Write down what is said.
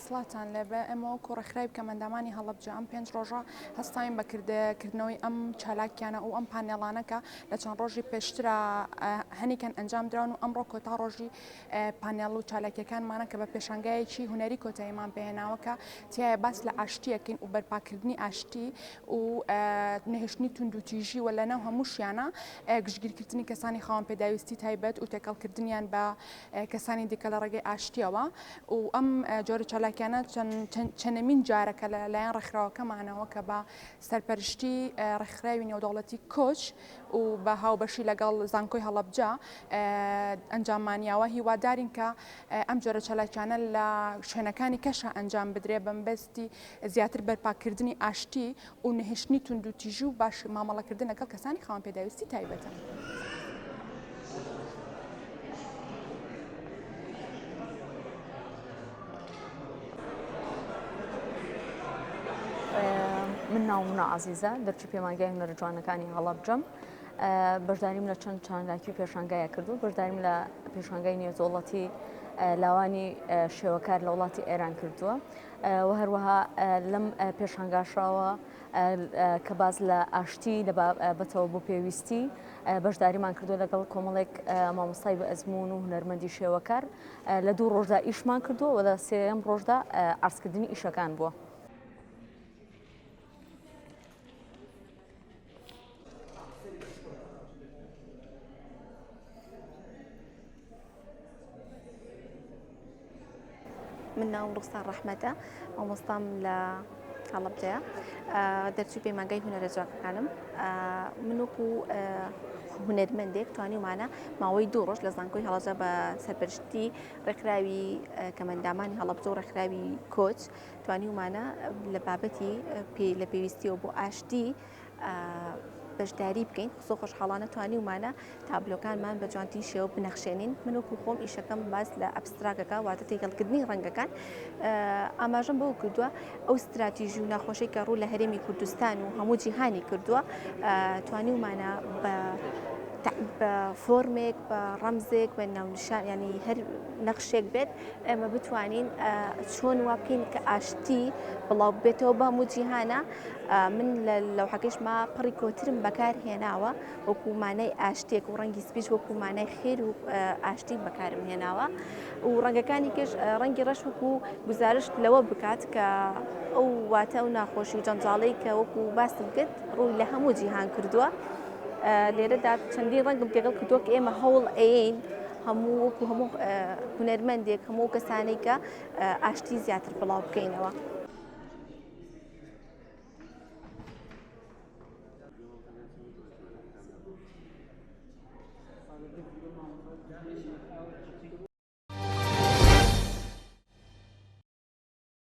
سڵاوتان لێبێ ئێمە وەکو ڕێکخراوی کەمئەندامانی هەڵەبجە ئەم پێنج ڕۆژە هەستاین بە کردنەوەی ئەم چالاکیانە و ئەم پانێڵانە کە لە چەند ڕۆژی پێشترا هەنیکەن ئەنجام دراون و ئەمڕۆ کۆتا ڕۆژی پانێڵ و چالاکیەکانمانە کە بە پێشانگایەکی هونەری کۆتاییمان پێهێناوە کە تیایە باس لە ئاشتیەکەین و بەرپاکردنی ئاشتی و نەهێشتنی توندوتیژی و لەناو هەمووشیانە گشتگیرکردنی کەسانی خاوەن پێداویستی تایبەت و تێکەڵکردنیان بە کەسانی دیکە لە ڕێگەی ئاشتیەوە و ئەم جۆرە چالاکیانە چەندەمین جارە کە لەلایەن ڕێکخراوەکەمانەوە کە بە سەرپەرشتی ڕێکخراوی نێودەوڵەتی کۆچ و بە هاوبەشی لەگەڵ زانکۆی هەڵەبجە ئەنجاممانیاوە هیوادارین کە ئەم جۆرە چالاکیانە لە شوێنەکانی کەشە ئەنجام بدرێ بەمبەستی زیاتر بەرپاکردنی ئاشتی و نەهێشتنی توندوتیژی و باش مامەڵەکردن لەگەڵ کەسانی خاوەن پێداویستی تایبەتە. من ناوم منە عزیزە دەرچووی پەیمانگای هونەرە جوانەکانی هەڵەبجەم بەشداریم لە چەند چالاکی و پێشانگایە کردو بەشداریم لە پێشانگای نێودەوڵەتی لاوانی شێوەکار لە وڵاتی ئێران کردووە و هەروەها لەم پێشانگاشەوە کە باس لە ئاشتی لە بابەتەوە بۆ پێویستی بەشداریمان کردو لەگەڵ کۆمەڵێک مامۆستای بە ئەزموون و هونەرمەندی شێوەکار لە دوو ڕۆژدا ئیشمان کردووە و لە سێیەم ڕۆژدا عەرزکردنی ئیشەکان بووە. من ناوم ڕوخسار ڕەحمەتە مامۆستام لە هەڵەبجەیە دەرچووی پەیمانگای هونەرە جوانەکانم من وەکو هونەرمەندێک توانیومانە ماوەی دوو ڕۆژ لە زانکۆی هەڵەبجە بە سەرپەرشتی ڕێکخراوی کەمەندامانی هەڵەبجە و ڕێکخراوی کۆچ توانیومانە لە بابەتی لە پێویستیەوە بۆ ئاشتی بەشداری بکەین زۆر خۆشحاڵانە توانیومانە تابلۆکانمان بە جوانترین شێوە بنەخشێنین من وەکو خۆم ئیشەکەم باس لە abstract ەکە واتە تێکەڵکردنی ڕەنگەکان ئاماژەم بەوە کردووە ئەو ستراتیژی و ناخۆشی کە ڕوو لە هەرێمی کوردستان و هەموو جیهانی کردووە توانیومانە بە بە فۆرمێک بە ڕەمزێک بە ناونیشان ینی هەر نەخشێک بێت ئێمە بتوانین چۆن وا بکەین کە ئاشتی بڵاو بێتەوە بە هەموو جیهانە من لە لەوحەکەشما پەڕی کۆترم بەکار هێناوە وەکو مانای ئاشتێک و ڕەنگی سپیش وەکو مانای خێر و ئاشتی بەکارم هێناوە و ڕەنگەکانی کەش ڕەنگی ڕەش وەکو گوزارشت لەوە بکات کە ئەو واتە و ناخۆشی و جەنجاڵی کە وەکو باسم کرد ڕووی لە هەموو جیهان کردووە لێرەدا چەندین ڕەنگم تێکەڵ کردووە کە ئێمە هەوڵ ئەیەین هەموو وەکو هەموو هونەرمەندێک هەموو کەسانێک کە ئاشتی زیاتر بڵاو بکەینەوە.